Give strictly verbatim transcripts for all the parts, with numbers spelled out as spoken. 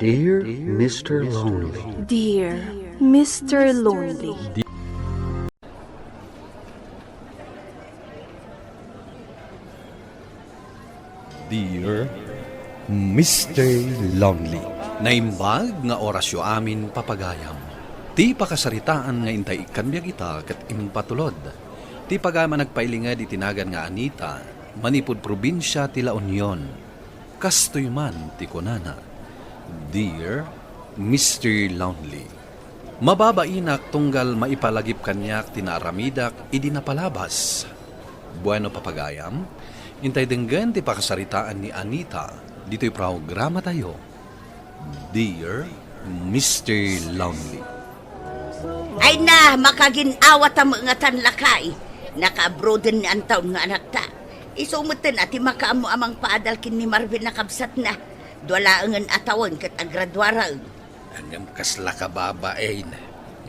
Dear Mister Lonely. Dear Mister Lonely. Dear Mister Lonely. Naimbag nga orasyo amin, papagayam. Ti pakasaritaan nga intay ikkan biag ita ket impatulod. Ti pagayam a nagpailinged iti nagan nga Anita, manipud probinsia ti La Union. Kastoy man ti kunana, Dear Mister Lonely. Mababainak tunggal maipalagip kaniak ti naaramidak idi napalabas. Bueno, papagayam, intay denggen ti pakasaritaan ni Anita ditoy programatayo, Dear Mister Lonely. Ay na, makagin-awa ta met ngatan, lakay. Nakaabroden ni Anton nga anakta. Isu metten a ti makaammo a mangpaadal ken ni Marvin a kabsatna. Dua laengen a tawen ket agraduaren. Ngem kasla ka babain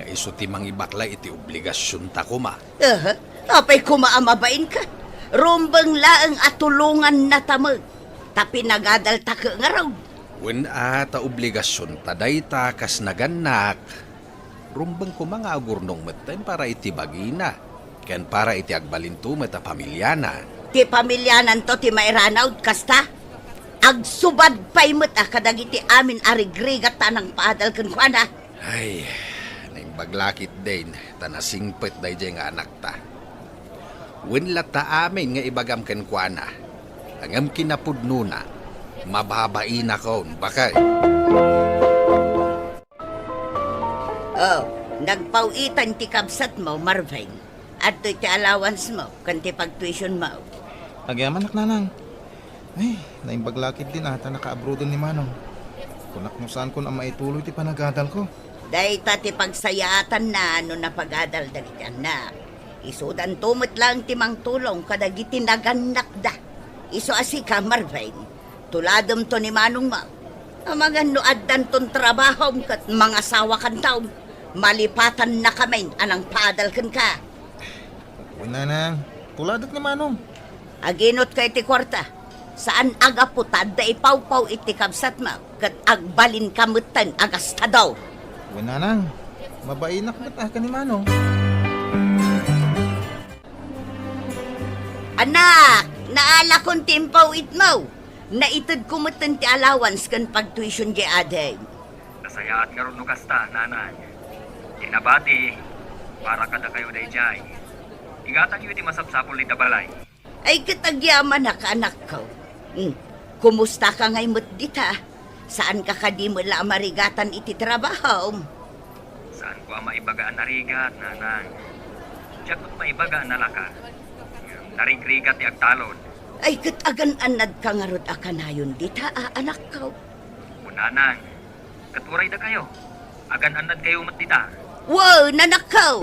nga isu ti mangibaklay iti obligasionta koma. Aha, apay koma a mabainka? Rumbeng laeng a tulongannata met ta pinagadalta ket ngarud. Wen a, ta obligasionta dayta kas nagannak. Rumbeng koma nga agurnong metten para iti bagina ken para iti agbalinto met a pamiliana. Ti pamiliananto ti mairanaw kasta? Agsubad pay met a kadagiti amin a rigrigatta a nangpaadal kenkuana. Ay, naimbag la ketdin ta nasingpet daydiay nga anakta. Wen latta amin nga ibagam kenkuana, ngem kinapudnona, mababainakon, bakay. Oh, nagpaw-itan ti kabsatmo, Marvin. Adtoy ti allowance mo ken ti pagtuition mo. Agyamanak, nanang. Ay, naimbag la ketdin a ta nakaabroden ni Manong. Kunak no saankon a maituloy ti panagadalko. Dayta ti pagsayaatanna no napagadal dagiti annak. Isudanto met laeng ti mangtulong kadagiti nagannakda. Isu a sika, Marvin, tulademto ni Manongmo. Amangan no addanton trabahom ket mangasawakanton, malipatannakamin a nangpaadal kenka. Wen, nanang, tuladek ni Manong. Aginot kay ti kuarta. Saan a gapu ta adda ipawpaw iti kabsatmo ket agbalinka metten a gastador. Wen, nanang, mabainak met a ken ni Manong. Anak, naalakon ti impaw-itmo. Naitedko metten ti allowance ken pagtuition diay adim. Nasayaat ngarud no kasta, nanang. Ti nabati, para kadakayo daydiay. Igatanyo iti masapsapul ita balay. Ay, ket agyamanak, anakko. Hmm, kumustaka ngay met dita? Saanka kadi met la a marigatan iti trabahom? Saanko a maibaga a narigat, nanang. Diak met maibaga a nalaka. Ngem narigrigat ti agtalon. Ay, ket agan-annadka ngarud a kanayon dita, a, anakko? O, nanang, ket uray dakayo, agan-annadkayo met dita. Wow, nanakko!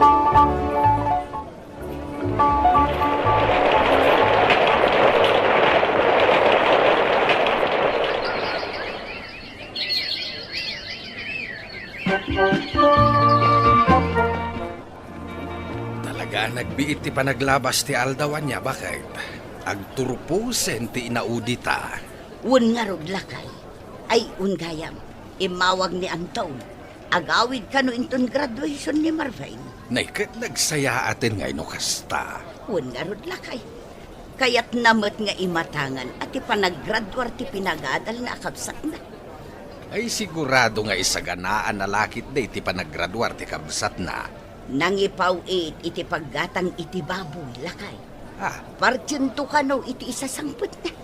Talaga a nagbiit ti panaglabas ti aldaw ania, baket? Agturposen ti inaudita. Wen ngarud, lakay. Ay, wen gayam, immawag ni Anton. Agawid kano inton graduation ni Marvin. Nay, ket nagsayaaten ngay no kasta. Wen ngarud, lakay. Kayatna met nga imatangan a ti panaggraduar ti pinagadalna a kabsatna. Ay, sigurado nga isaganaanna la ketdi ti panaggraduar ti kabsatna. Nangipaw-it iti paggatang iti baboy, lakay. Ah. Partiento kano iti isasangpetna.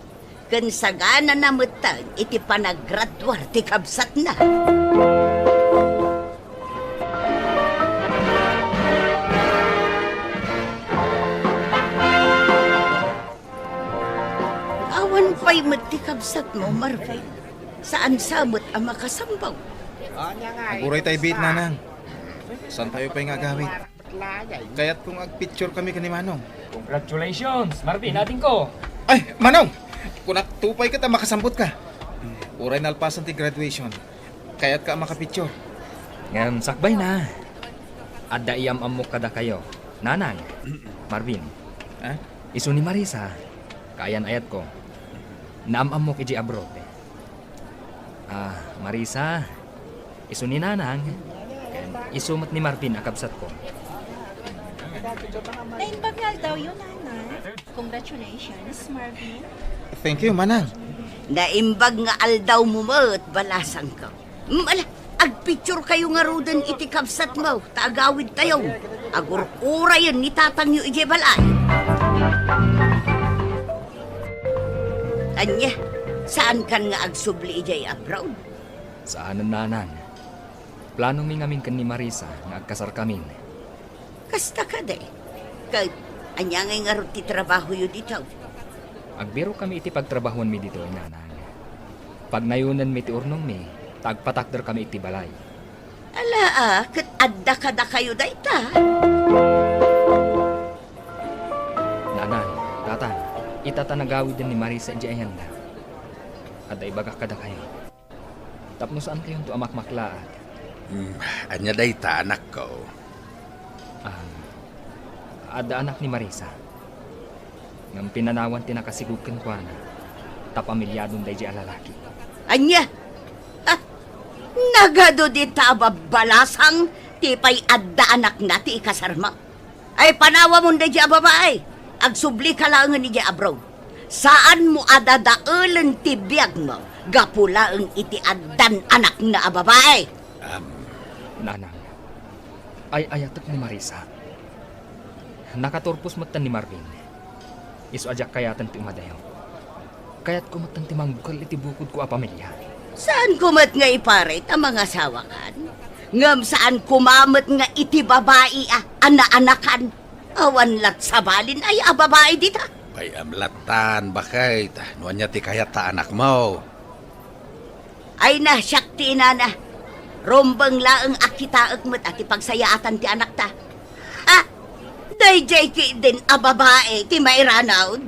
Ken saganana metten iti panaggraduar ti kabsatna. Awan pay met ti kabsatmo, Marvin. Saan sa met a makasambaw. Aguray tay biit, nanang. Saantayo pay nga agawid? Kayatko nga agpicture kami ken ni Manong. Congratulations, Marvin, adingko. Ay, Manong! Kunak, tupay ket a makasambutka. Uray nalpasan ti graduation, kayatka a makapicture. Ngem sakbayna, adda iyam-ammok kadakayo, Nanang, Marvin. Ha? Isu ni Marisa, kaayan-ayatko. Naam-ammok idiay abroad. Ah, Marisa, isu ni Nanang, ken isu met ni Marvin a kabsatko. Naimbag nga aldawyo, Nanang. Congratulations, Marvin. Thank you, Manang. Naimbag nga aldawmo met, balasangko. Mm, ala, agpicturekayo ngaruden iti kabsatmo, ta agawidtayo. Agur-urayen ni tatangyo idiay balay. Ania, saankan nga agsubli idiay abroad? Saanen, Nanang. Planomi ngamin ken ni Marisa nga agkasarkamin. Kasta kadi? Ket ania ngay ngarud ti trabahoyo ditoy? Agbirokami iti pagtrabahoanmi ditoy, Nanang. Pagnayonenmi ti urnongmi, ta agpatakderkami iti balay. Ala, a, ket adda kadakayo dayta? Nanang, Tatang, ita ta nagawiden ni Marisa idiay ayanna. Adda ibagak kadakayo. Tapno saankayonto a makmaklaat. Hmm, ania dayta, anakko? Ah, adda anak ni Marisa. Ngem pinanawan ti nakasigug kenkuana, ta pamiliadon daydiay a lalaki. Ania? Ha? Nagadu dita a babbalasang ti pay adda anakna ti ikasarmo? Ay, panawamon daydiay a babai. Agsublika laengen idiay abroad. Saanmo a dadaelen ti biagmo gapu laeng iti addan anakna a babai. Am. Nanang, ay-ayatek ni Marisa. Nakaturpos metten ni Marvin. Isu a diak kayaten ti umadayo. Kayatko metten ti mangbukel iti bukodko a pamilia. Saanko met nga iparit a mangasawakan? Ngem saan koma met nga iti babai a, a naanakan? Awan lat sabalin ay a babai dita? Bay-am lattan, baket, no ania ti kayat ta anakmo. Ay na, siak ti inana. Rumbeng laeng a kitaek met a ti pagsayaatan ti anakta. Ha? Daydiay ketdin a babai ti mairanud?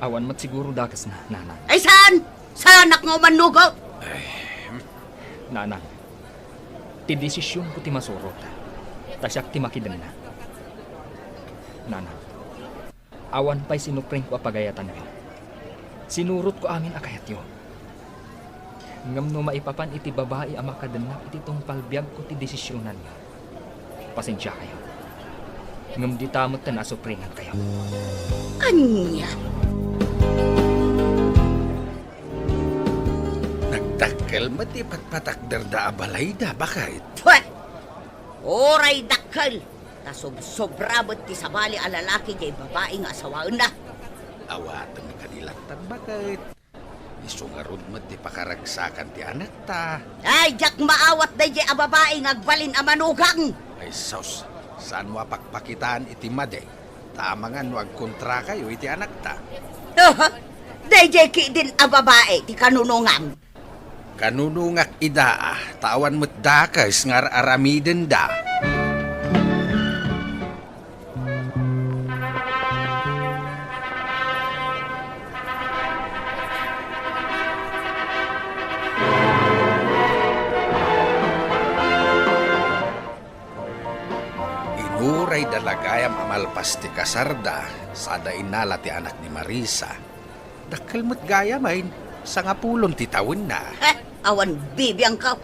Awan met siguro dakesna, Nanang. Ay, saan? Saanak nga umannugo? Ay. Nanang, ti desisionko ti masurot. Ta siak ti makidenna. Nanang, awan pay sinuprengko a pagayatanyo. Sinurotko amin a kayatyo. Ngem no maipapan iti babai a makadennak iti tungpal biagko ti desisionanyo, pasensiakayo. Ngem dita metten a suprengankayo. Ania? Nagdakkel met ti patpatakderda a balayda, baket. Pwet! Uray dakkel, ta sobsobra met ti sabali a lalaki diay babai nga asawaenna. Awaten kadi lattan, baket. Isu ngarud met ti pakaragsakan ti anakta. Ay, diak maawat daydiay a babai nga agbalin a manugang! Ay sus, saanmo a pakpakitaan iti madi, ta amangan no agkontrakayo iti anakta. Aha, daydiay ketdin a babai ti kanunongam. Kanunongak ida, a, ta awan met dakes nga ar-aramidenda. Inurayda la gayam a malpas ti kasarda, sada innala ti anak ni Marisa. Dakkel met gayam, ay, sangapulon ti tawenna. Eh, awan bibiangko.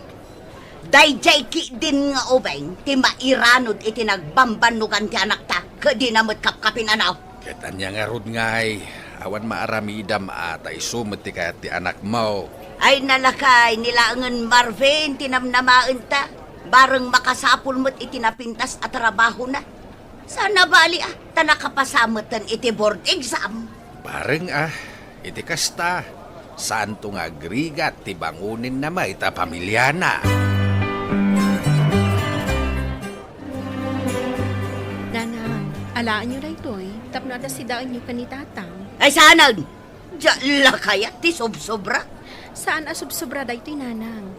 Daydiay ketdin nga ubing ti mairanud iti nagbambannogan ti anakta, ket dina met kapkapin, ano? Ket ania ngarud ngay, awan maaramidam a ta isu met ti kayat ti anakmo. Ay, nalakay, ni laengen Marvin ti namnamaenta. Bareng makasapul met iti napintas a trabahona. Saan a bali, a, ta nakapasa metten iti board exam. Bareng, a, iti kasta, saanto nga agrigat ti bangonenna met a pamiliana. Nanang, alaenyo daytoy tapno adda sidaenyo ken ni Tatang. Ay, saanen? Dia la kayat ti sobsobra? Saan a sobsobra daytoy, Nanang.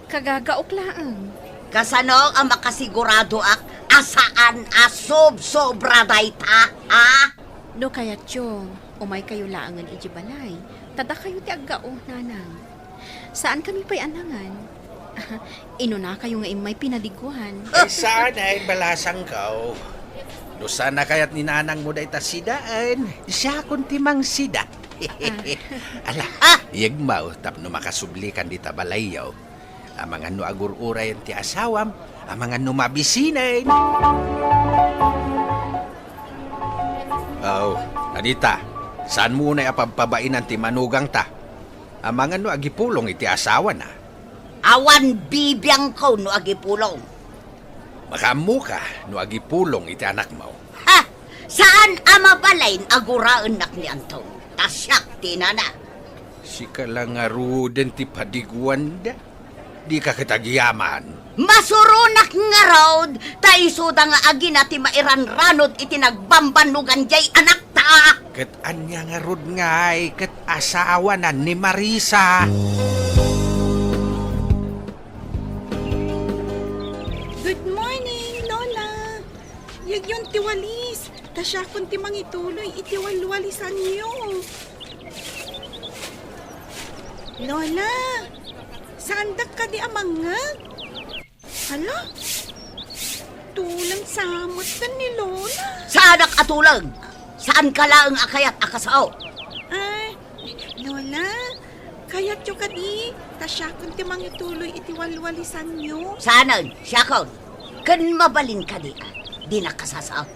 Kagagaok laeng. Kasano a makasiguradoak a saan a sobsobra dayta, ha? No kayatyo, umaykayo laengen idiay balay, ta dakayo ti aggao, Nanang. Saankami pay a nangan. Inunakayo nga immay pinaliguan. Ay, saan ay balasangko? No saan a kayat ni nanangmo dayta sidaen, siakon ti mangsida. Ala, ah! Yegmaw tapno makasublikan dita balayyo. Amangan no agur-urayen ti asawam, amangan no mabisinen. Oh, Anita, saanmo unay a pabpabainan ti manugangta? Amangan no agipulong iti asawana. Awan bibiangko no agipulong. Makaammoka no agipulong iti anakmo. Ha! Saan a mabalin a guraennak ni Anton. Ta siak ti nana. Sika la ngaruden ti padiguanda. Dika ket agyaman. Masuronak ngarud, ta isuda nga agina ti mairanranod iti nagbambannogan jay anakta. Ket ania ngarud ngay ket asawana ni Marisa? Good morning, Lola. Yegyon ti walis. Ta siakon ti mangituloy iti walwalisanyo. Lola, saandak kadi a mangngeg? Hala? Tuleng sa met ni Lola. Saanak a tuleng? Saanka laeng a kayat a kasao? Ay, Lola, kayatyo kadi, ta siakon ti mangituloy iti walwalisanyo. Saanen, siakon. Ken mabalin kadi a dinak kasasao?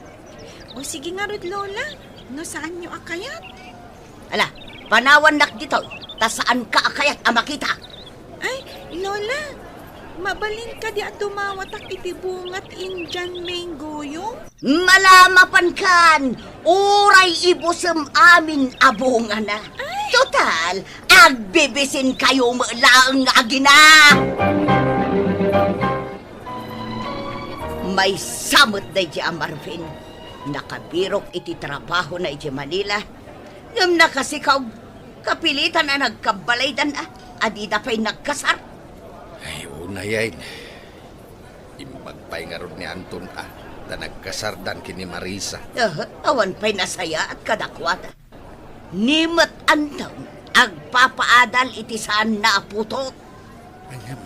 O sige ngarud, Lola, no saanyo a kayat. Ala, panawannak ditoy, ta saanka a kayat a makita. Ay, Lola, mabalin kadi a dumawatak iti bunga ti Indian mangoyo? Malamapankan, uray ibusem amin a bungana. Ay! Total, agbibisinkayo met laeng nga agina. Maysa met daydi a Marvin, nakabirok iti trabahona iti Manila, ngem nakasikaw, kapilitan a nagkabbalaydan a, a dida pay nagkasar. Ay, unay ay. Imbag pay ngarud ni Anton a, ta nagkasardan ken ni Marisa. Aha, awan pay nasayaat kadakuada. Ni met Anton, agpapaadal iti saanna a putot. Ngem,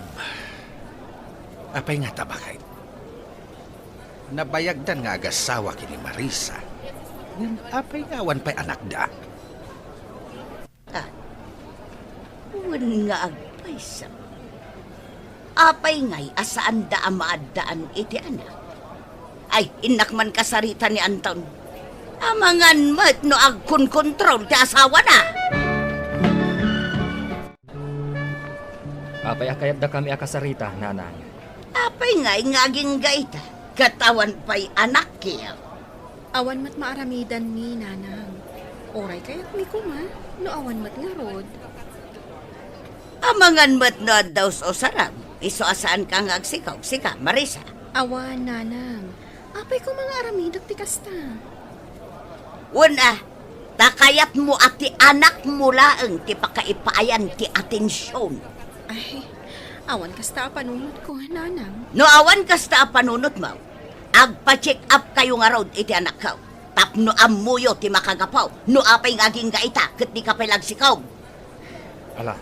apay ngata baket? Nabayagdan nga agasawa ken ni Marisa. Ngem apay nga awan pay anakda? Ah, wen nga agpayso. Apay ngay a saanda a maaddaan iti anak? Ay, innak man kasarita ni Anton. Amangan met no agkonkontrol ti asawana. Apay a kayatdakami a kasarita, Nanang? Apay ngay nga agingga ita? Ket awan pay anakyo? Awan met maaramidanmi, Nanang. Uray kayatmi koma, no awan met ngarud. Amangan met no adda us-usaram, isu a saanka nga agsikaw, sika, Marisa. Awan, Nanang. Apay koma nga aramidek ti kasta? Wen a, ta kayatmo a ti anakmo laeng ti pakaipaayan ti atension. Ay, awan kasta a panunotko, Nanang. No awan kasta a panunotmo, agpa-check up kayo ngarud iti anakko. Tapno ammoyo ti makagapu no apay nga agingga ita ket dika pay la agsikaw. Ala,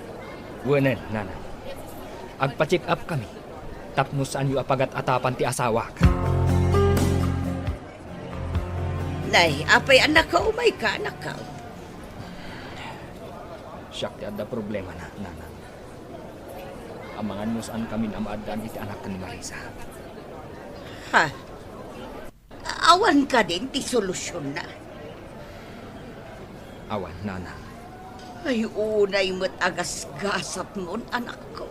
wenen, Nanang. Agpa-check up kami tapno saanyo a pagat-atapan ti asawak. Nay, apay a nakaumayka, anakko? Siak ti adda problemana, Nanang. Amangan no saankamin a maaddaan iti anak ken ni Marisa. Ha? Awan kadin ti solusionna? Awan, Nanang. Ay, unay met a gasgasatmon, anakko.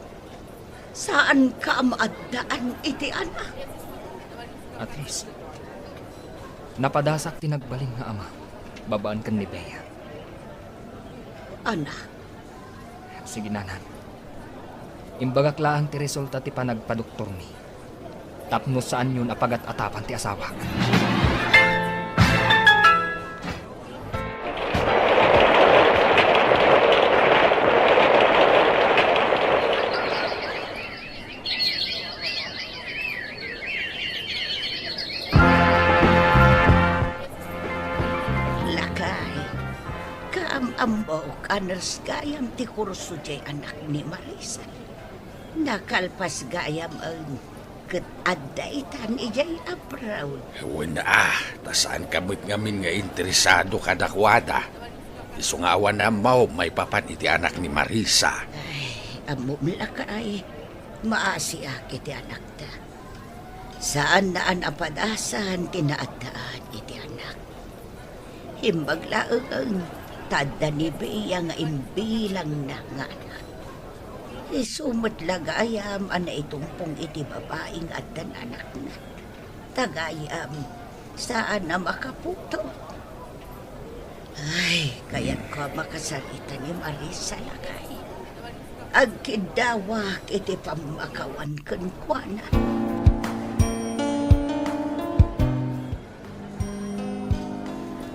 Saanka a maaddaan iti anak. At least, napadasak ti nagbalin nga ama babaen ken ni Bea. Anak, Sige, Nanang. Imbagak laeng ti resulta ti panagpadoktormi tapno saanyon a pagat-atapan ti asawak. Lakay, kaam-ammok a nurse gayam ti kurso diay anak ni Marisa. Nakalpas gayam, ket adda itan idiay abroad. Wen a, ta saanka met ngamin nga interesado kadakuada. Isu nga awan ammo maipapan iti anak ni Marisa. Ay, ammom lakay, maasiak iti anakta. Saanna a napadasan ti naaddaan iti anak. Imbag laeng ta adda ni Bea nga imbilangna nga anak. Isu met la gayam a naitungpong iti babai nga addan anakna. Ta gayam, saan a makaputo. Ay, kayatko a makasarita ni Marisa lakay. Agkiddawak iti pammakawan kenkuana.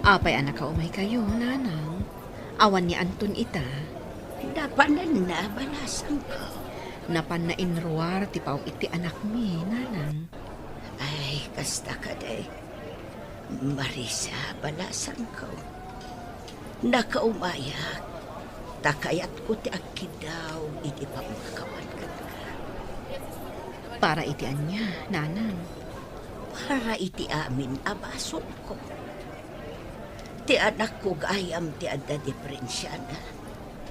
Apay a nakaumaykayo, nanang? Awan ni Anton ita? Napananna, balasangko. Napanna inruar ti paw iti anakmi, nanang. Ay, kasta kadi. Marisa, balasangko. Nakaumayak, ta kayatko ti agkiddaw iti pammakawan kenka. Para iti ania, nanang? Para iti amin a basolko. Ti anakko gayam ti adda diferensiana,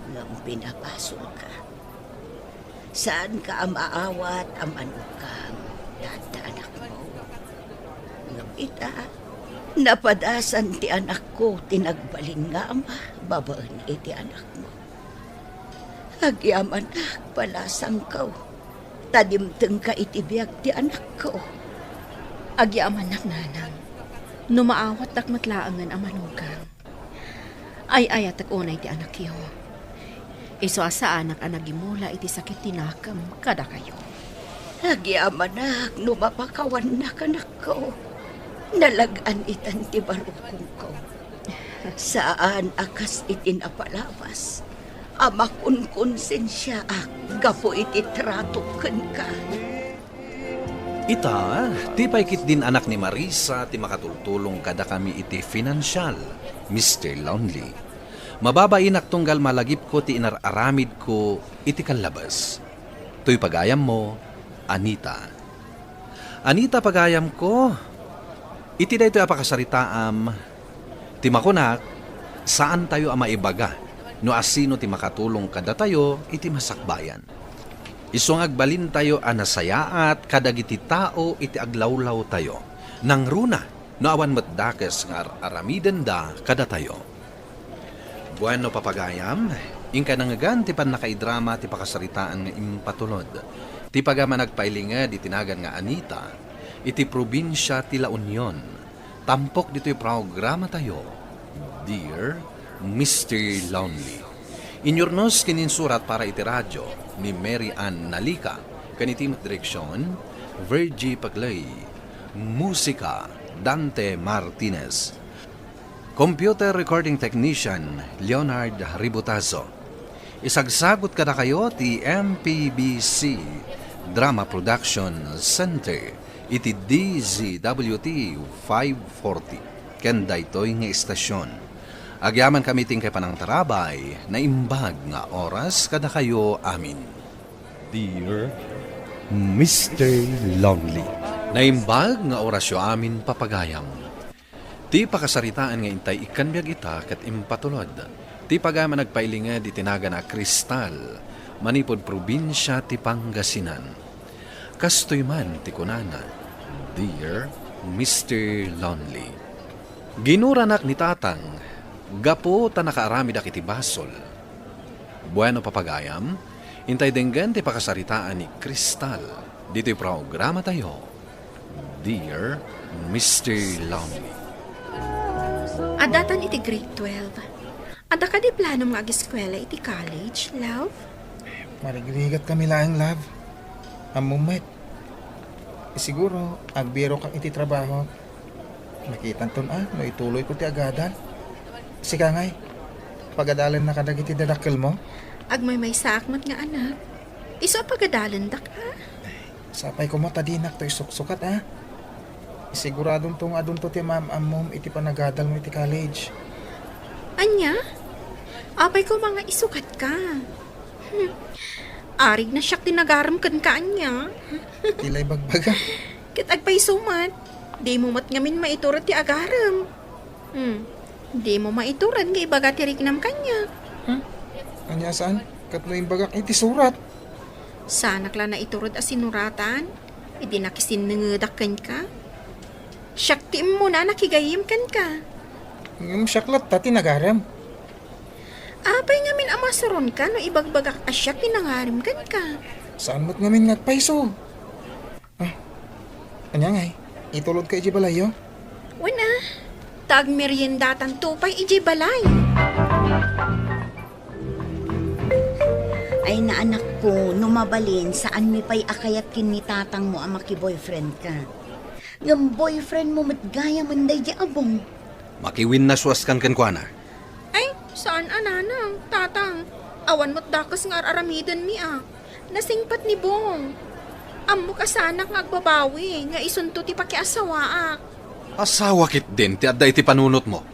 ngem pinabasolka. Saanka a maawat a manukang ta adda anakmo. Ngem ita, napadasan ti anakko ti nagbalin nga ama babaen iti anakmo. Agyamanak, balasangko, ta dimtengka iti biag ti anakko. Agyamanak, nanang, no maawatdak met laengen a manukang. Ay-ayatek unay ti anakyo. Isu a saanak a nagimula iti sakit ti nakem kadakayo. Agyamanak no mapakawannak, anakko. Nalag-an itan ti barukongko. Saan a kas iti napalabas a makunkonsensiaak gapu iti tratok kenka. Ita, ti pay ketdin anak ni Marisa ti makatultulong kadakami iti finansial, Mister Lonely. Mababainak tunggal malagipko ti inar-aramidko iti kallabes. Toy pagayammo, Anita. Anita, pagayamko, iti daytoy a pakasaritaam, ti makunak, saantayo a maibaga no asino ti makatulong kadatayo iti masakbayan. Isu nga agbalintayo a nasayaat kadagiti tao iti aglawlawtayo, nangruna no awan met dakes nga ar-aramidenda kadatayo. Bueno, papagayam, inka nangngegan ti pannakaidrama ti pakasaritaan nga impatulod ti pagayam a nagpailinged iti nagan nga Anita iti probinsia ti La Union. Tampok ditoy programatayo, Dear Mister Lonely. Inyurnos ken insurat para iti radio ni Mary Ann Nalica, ken iti met direksion, Virgie Paglay. Musika, Dante Martinez. Computer recording technician, Leonard Ributazo. Isagsagut kadakayo ti M P B C Drama Production Center iti D Z W T five forty ken daytoy nga istasion. Agyamankami ti inkay panangtarabay, naimbag nga oras kadakayo amin. Dear Mister Lonely. Naimbag nga orasyo amin, papagayam. Ti pakasaritaan nga intay ikkan biag ita ket impatulod ti pagayam a nagpailinged iti nagan a Cristal, manipud probinsia ti Pangasinan. Kastoy man ti kunana, Dear Mister Lonely. Ginuranak ni Tatang gapu ta nakaaramidak iti basol. Bueno, papagayam, intay denggen ti pakasaritaan ni Cristal ditoy programatayo, Dear Mister Lonely. Addatan iti grade twelve. Adda kadi planom nga ageskuela iti college, love? Marigrigat kami laeng, love. Ammom met. Siguro, agbirokak iti trabaho. Makitanton a no ituloyko ti agadal. Sika ngay, pagadalennaka dagiti dadakkelmo? Agmaymaysaak met nga anak. Isu a pagadalendak a. Sapay koma ta dinakto isuksukat a. Siguradonto nga adunto ti maam-ammom iti panagadalmo iti college. Ania? Apay koma nga isukatka. Hmm. Arig na siak ti nagarem kenka ania. Ti lay bagbaga. Ket agpayso met, dimo met ngamin maiturod ti agarem. Hmm. Dimo maitured nga ibaga ti riknam kaniak. Hmm? Ania saan? Ket no imbagak iti surat? Saanak la naitured a sinuratan? Idi nakisinengedak kenka? Siak ti immuna nakigayyem kenka. Ngem siak latta ti nagarem. Apay ngamin a masuronka no ibagbagak a siak ti nangarem kenka? Saan met ngamin nga agpayso? Ah, ania ngay? Itulodka idiay balayyo? Wen a, ta agmeriendatanto pay idiay balay. Ay, naanakko, no mabalin, saanmi pay a kayat ken ni tatangmo a makiboyfriendka. Ngem boyfriendmo met gayamen daydi Abong. Makiwinnasuaskan kenkuana. Ay, saan a nanang, tatang. Awan met dakes nga ar-aramidenmi a. Nasingpet ni Bong. Ammok a saanak nga agbabawi nga isunto ti pakiasawaak. Asawa ketdin ti adda iti panunotmo.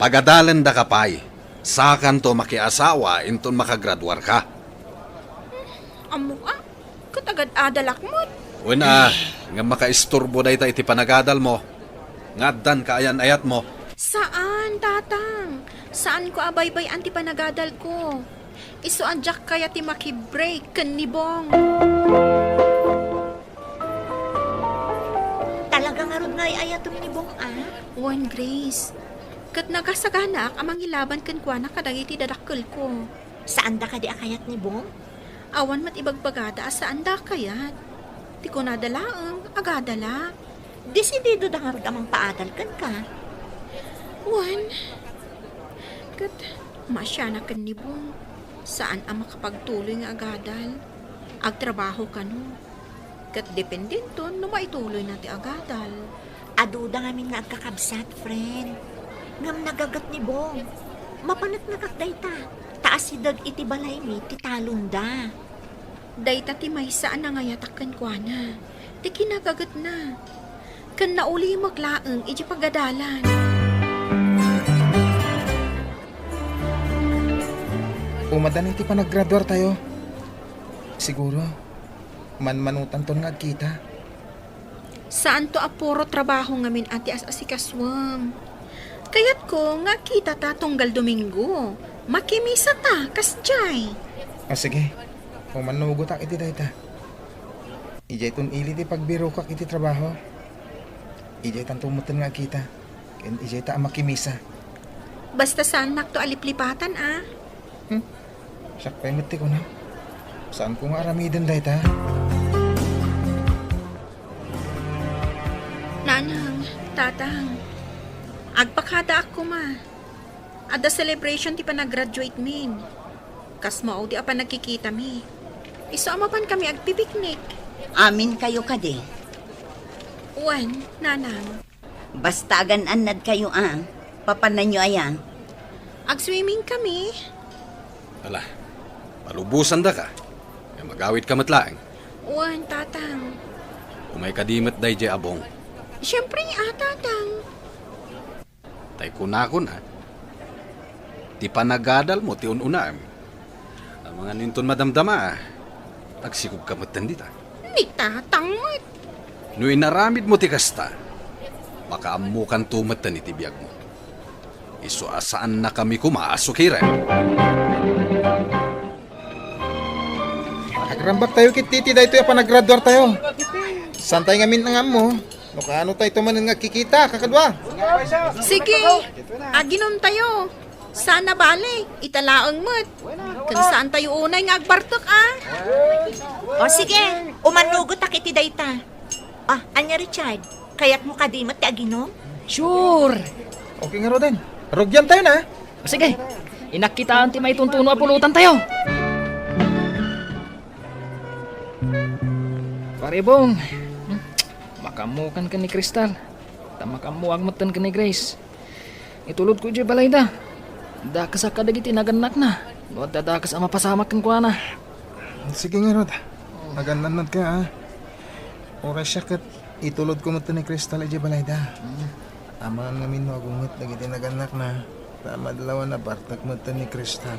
Pagadalendaka pay. Sakanto makiasawa inton makagraduarka. Ammok a, ket agad-adalak met. Wen a, ngem makaisturbo dayta iti panagadalmo. Nga addan kaayan-ayatmo. Saan, tatang. Saanko a baybay-an ti panagadalko. Isu a diak kayat ti makibreak ken ni Bong. Talaga ngarud nga ay-ayatem ni Bong a? Wen, Grace. Ket nagasaganaak a mangilaban kenkuana kadagiti dadakkelko. Saanda kadi a kayat ni Bong? Awan met ibagbagada a saanda a kayat. Ti kunada laeng, agada la. Desididoda ngarud a mangpaadal kenka? Wen, ket maasianak ken ni Bong. Saan a makapagtuloy nga agadal. Agtrabaho kano. Ket dependenton no maituloyna ti agadal. Aduda ngamin nga agkakabsat, friend. Ngem nagaget ni Bong. Mapaneknekak dayta, ta asideg iti balaymi ti talonda. Dayta ti maysa a nangayatak kenkuana, ti kinagagetna. Ken naulimek laeng iti pagadalan. Umadani ti panagraduartayo. Siguro, manmanotanton nga agkita. Saanto a puro trabaho ngamin a ti as-asikasuem. Kayatko nga agkitata tunggal Domingo. Makimisa ta, kasdiay. Ah, sige. Umannugotak iti dayta. Idiayton ili ti pagbirokak iti trabaho. Idiaytanto metten nga agkita. Ken idiayta a makimisa. Basta saannakto a liplipatan, a. Hmm? Siak pay met ti kuna. Saanko nga aramiden dayta? Nanang, tatang, agpakadaak koma. Adda celebration ti panagraduate min. Kas mao di a panagkikitami. Isu a mapankami agpipiknik. Aminkayo kadi? Wen, nanang. Basta agan-annadkayo a, papananyo aya? Agswimming kami. Ala, palubosandaka. Nga magawidka met laeng. Wen, tatang. Umay kadi met daydiay a Bong. Siempre, a, tatang. Tay kunakon a, ti panagadalmo ti un-unaem. Amangan inton madamdama, agsikogka metten dita. Ni tatang met. No inaramidmo ti kasta, makaammokanto metten iti biagmo. Isu a saannakami koma a sukiren. Agrambaktayo ketdi iti daytoy a panagraduartayo. Saantay ngamin nga ammo no kaano tayto manen nga agkikita, kakadua. Sige, aginomtayo. Saan a bale, ita laeng met. Ken saantayo unay nga agbartek a. O sige, umannugotak iti dayta. Ah, ania, Richard? Kayatmo kadi met ti aginom? Sure! Okay ngaruden. Rugiantayon a. O sige, inakkitaan ti maituntuno a pulotantayo. Pare Bong, hmm, makaammokan ken ni Crystal. Ta makaammoak metten ken ni Grace. Itulodko idiay balayda. Dakesak kadagiti nagannakna no adda dakes a mapasamak kenkuana. Sige ngarud. Agan-annadka a. Uray siak ket itulodko metten ni Crystal idiay balayda. Hmm. Amangan ngamin no agunget dagiti nagannakna. Ta madlaw a nabartek metten ni Crystal.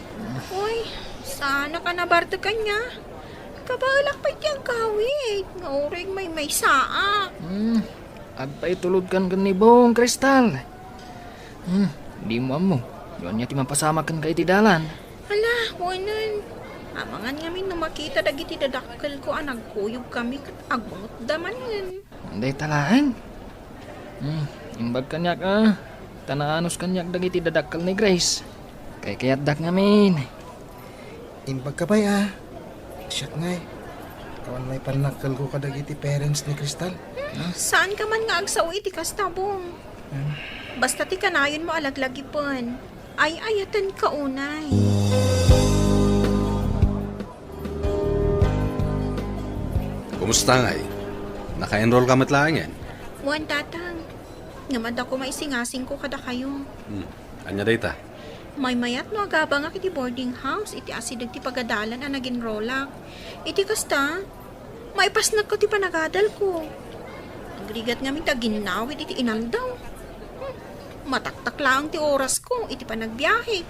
Uy, saanak a nabartek kaniak. Kabaelak pay ti agawid nga uray maymaysaak. Hmm. Agpaitulodkan ken ni Bong, Crystal. Hmm, Dimo ammo no ania ti mapasamak kenka iti dalan. Ala, kunen. Amangan ngamin no makita dagiti dadakkelko a nagkuyogkami ket agbungotda manen. Dayta laeng. Hmm, imbag kaniak a ta naanus kaniak dagiti dadakkel ni Grace. Kaykayatdak ngamin. Imbagka pay a, siak ngay, awan may pannakkelko kadagiti parents ni Crystal. Saanka man nga agsao iti kasta, Bong. Hmm. Basta ti kanayonmo a laglagipen, ay-ayatenka unay. Kumusta ngay? Naka-enroll ka met laengen? Wen, Tatang. Ngem adda koma isingasingko kadakayo. Hmm. Ania dayta? Maymayat no agabangak iti boarding house iti asideg ti pagadalan a nag-enrollak. Iti kasta, maipasnekko ti panagadalko. Agrigat ngamin ti aginnawid iti inaldaw. Hmm, mataktak laeng ti orasko iti panagbiahe.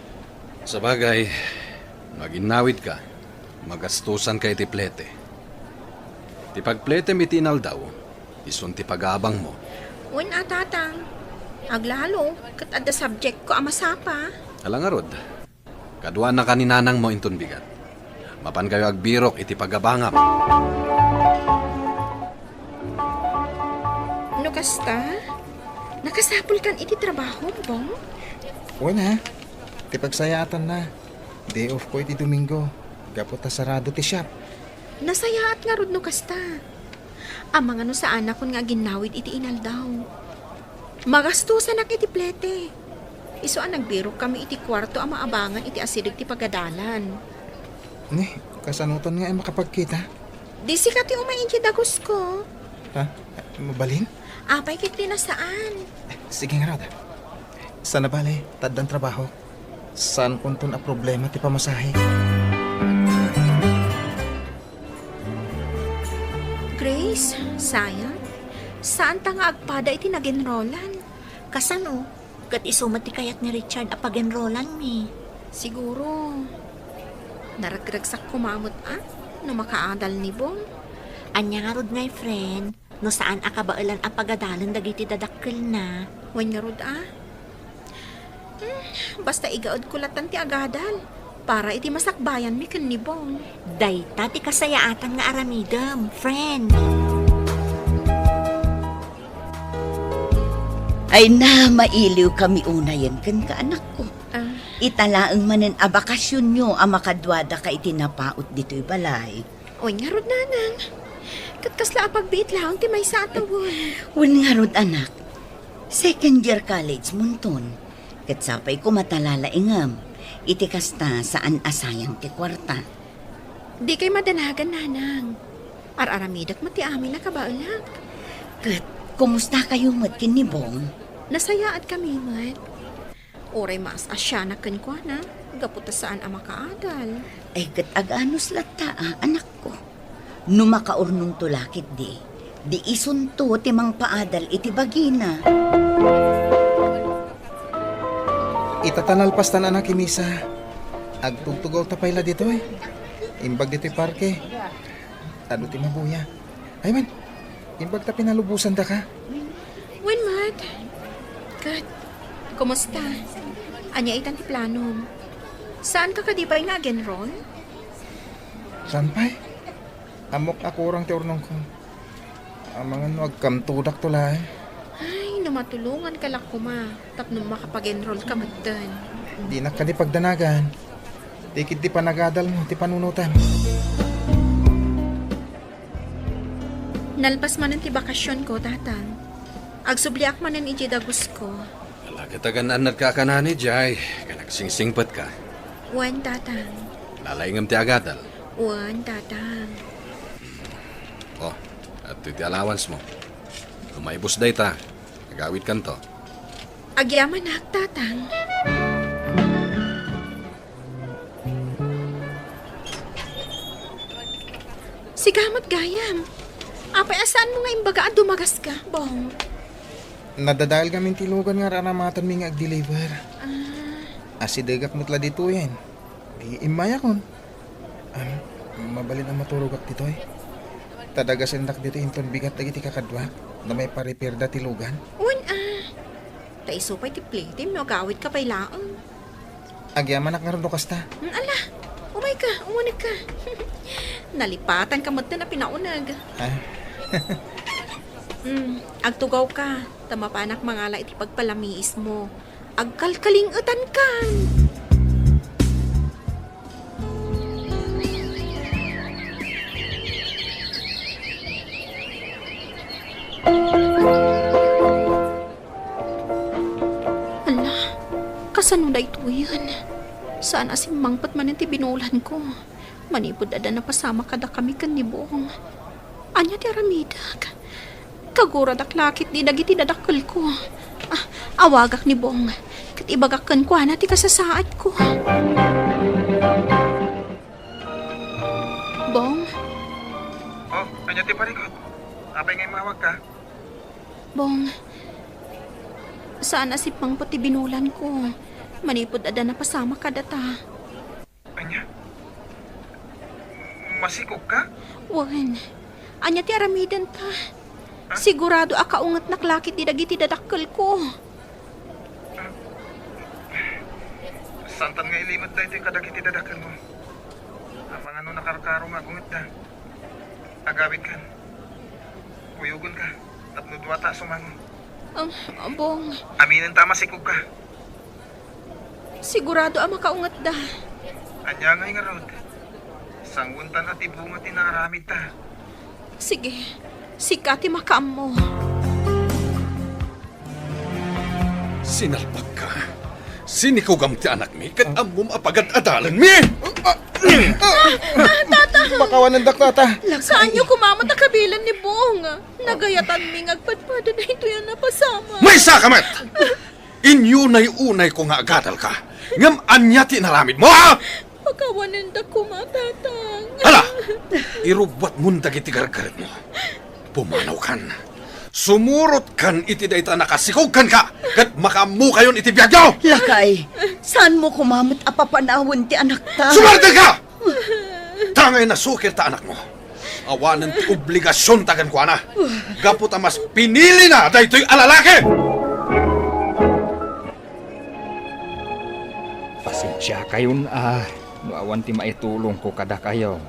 Sabagay, no aginnawidka, magastusanka iti plete. Ti pagpletem iti inaldaw, isun ti pagabangmo. Wen a, Tatang. Aglalo, ket adda subjectko a masapa. Ala ngarud, kaduanaka ni nanangmo inton bigat. Mapankayo agbirok iti pagabangam. No kasta, nakasapulkan iti trabahom, Bong? Wen a, ti pagsayaatanna. Day off ko iti Domingo, gapu ta sarado ti shop. Nasayaat ngarud no kasta. Amangan no saanakon nga aginnawid iti inaldaw. Magastusanak iti plete. Isu a nagbirokkami iti kuarto a maabangan iti asideg ti pagadalan. Ni, kasanoton nga ay makapagkita? Di sika ti umay idiay dagusko. Ha? Mabalin? Apay ket ti nasaan? Sige ngarud. Sana bale, ta addan trabaho. Saankonton a problema ti pamasahe. Grace, sayang. Saanta nga agpada iti nag-enrollan. Kasano? Ket isu met ti kayat ni Richard a pag-enrollanmi. Siguro, naregragsak koma met a no makaadal ni Bong. Ania ngarud ngay, friend, no saan a kabaelan a pagadalen dagiti dadakkelna? Wen ngarud a? Hmm, basta igaedko latan ti agadal para iti masakbayanmi ken ni Bong. Dayta ti kasayaatan nga aramidem, friend. Ay na, mailiwkami unayen kenka, anakko. Ah. Ita laeng manen a bakasionyo a makaduadaka iti napaut ditoy balay. Wen ngarud, nanang. Ket kasla a pagbiit laeng ti maysa a tawen. Wen ngarud, anak. Second year college monton. Ket sapay koma ta lalaingem. Iti kasta, saan a sayang ti kuarta. Dikay madanagan, nanang. Ar-aramidek met ti amin a kabaelak. Ket, kumustakayo met ken ni Bong? Nasayaat kami met. Uray maas-asianak kenkuana, gapu ta saan a makaadal. Ay, ket aganus latta a, anakko. No makaurnongto la ketdi, di isunto ti mangpaadal iti bagina. Ita ta nalpastan, anak, ti misa. Agtugtugawta pay la ditoy. Imbag ditoy parke. Adu ti mabuya. Ay man, imbag ta pinalubosandaka. Wen met. Ket, kumusta? Ania itan ti planom? Saanka kadi pay nga ag-enroll? Saan pay? Ammok a kurang ti urnongko. Amangan no agkamtudakto laeng. Ay, no matulonganka la koma tapno makapag-enrollka metten. Dinak kadi pagdanagan. Ti ketdi panagadalmo ti panunotem. Nalpas manen ti bakasionko, Tatang. Agsubliak manen idiay dagusko. Ala ket agan-annadka a kanani, Jay, ken agsingsingpetka. Wen, Tatang. Lalaingem ti agadal. Wen, Tatang. O, adtoy ti allowance mo. No maibus dayta, agawidkanto. Agyamanak, Tatang. Sika met gayam. Apay a saanmo nga imbaga a dumagaska, Bong? Nadadael ngamin ti lugan nga ar-aramatenmi nga ag-deliver. Ah. Asidegak met la ditoyen. Di immayakon. Am, mabalin a maturogak ditoy. Ta dagasendak ditoy inton bigat dagiti kakaduak no maiparepairda ti lugan. Wen a. Ta isu pay ti plete, no agawidka pay laeng. Agyamanak ngarud no kasta. Mm, ala, umayka, umunegka. Nalipatanka metten a pinauneg. Ah. Mm, agtugawka, ta mapanak mangala iti pagpalamiismo. Agkalkaling-etankan. Ala, kasano daytoyen? Saan a simmangpet manen ti binulanko. Manipud adda napasamak kadakami ken ni Bong. Ania ti aramidek? Kaguradak la ketdi dagiti dadakkelko. Ah, awagak ni Bong, ket ibagak kenkuana ti kasasaadko. Bong? Oh, ania ti parikut? Apay nga immawagka? Bong, saan a simmangpet ti binulanko. Manipud adda napasamak kadata. Ania? Masikogka? Wen. Ania ti aramidenta? Ah? Sigurado a kaungetnak la ketdi dagiti dadakkelko. Saantan nga ilimed daytoy kadagiti dadakkelmo. Amangan no nakarkaro nga agungetta. Agawidkan. Kuyogenka. Tapno duata a sumango. Am, Bong. Aminenta a masikogka. Sigurado a makaungetda. Ania ngay ngarud? Sanguentan a ti bunga ti naaramidta. Sige, sika ti makaammo. Sinalpagka. Sinikogam ti anakmi ket ammom a pagad-adalenmi. Ah, ah, ah, Tata! Pakawanendak, Tata. Saanyo koma met a kabilen ni Bong. Nagayatanmi nga agpadpada daytoy a napasamak. Maysaka met! Inyunay-unayko nga agadalka. Ngem ania ti inaramidmo, ha? Pakawanendak koma, Tatang. Hala! Irubbuatmon dagiti gargaretmo. Pumanawkan. Sumurotkan iti dayta a nakasikog kenka, ket makaammokayon iti biagyo! Lakay, saanmo koma met a papanawen ti anakta? Sumardelka! Tangay nasukir ta anakmo. Awanen ti obligasionta kenkuana. Gapu ta mas pinilina daytoy a lalaki. Pasensiakayon a no awan ti maitulongko kadakayo.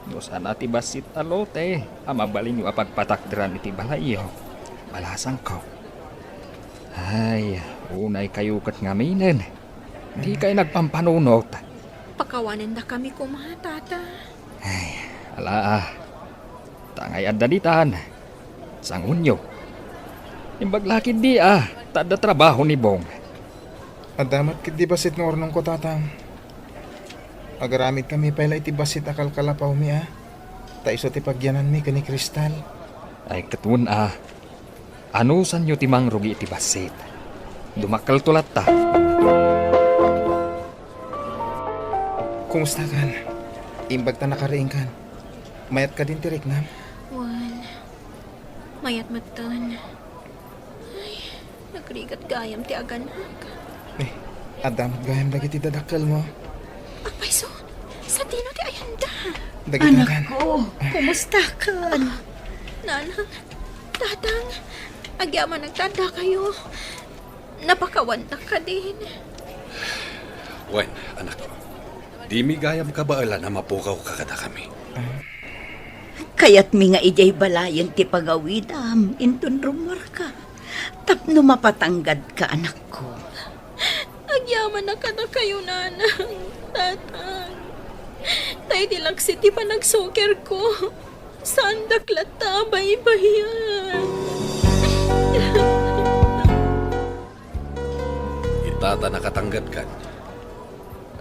No saan a ti bassit a lote a mabalinyo a pagpatakderan iti balayyo, balasangko. Ay, unaykayo ket ngaminen. Dikay nagpampanunot. Pakawanendakami koma, Tata. Ay, ala, ah. Tangay adda ditan. Sangonyo. Imbag la ketdi, ah, ta adda trabaho ni Bong. Adda met ketdi bassit nga urnongko, Tatang. Agaramidkami pay la iti bassit a kalkalapawmi, ah. Ta isu ti pagyananmi ken ni Cristal. Ay, ket wen, ah. Anusanyo ti mangrugi iti bassit. Dumakkelto latta. Kumustakan? Imbag ta nakariingkan. Mayat kadin ti riknam? Wen, mayat metten. Ay, nagrigat gayam ti aganak. Eh, adda met gayam dagiti dadakkelmo. Agpayso, sadino ti ayanda? Dagiti agan. Anakko, kumustakan? Nanang, Tatang, agyamanak ta addakayo. Napakawandak kadin. Wen, anakko, dimi gayam kabaelan a mapukawka kadakami. Kayatmi nga idiay balayen ti pagawidam inton rummuarka, tapno mapatanggadka, anakko. Agyamanak kadakayo, Nanang, Tatang. Ta idi laksit ti panagsukirko, saandak latta a baybayan. Ita ta nakatanggadkan,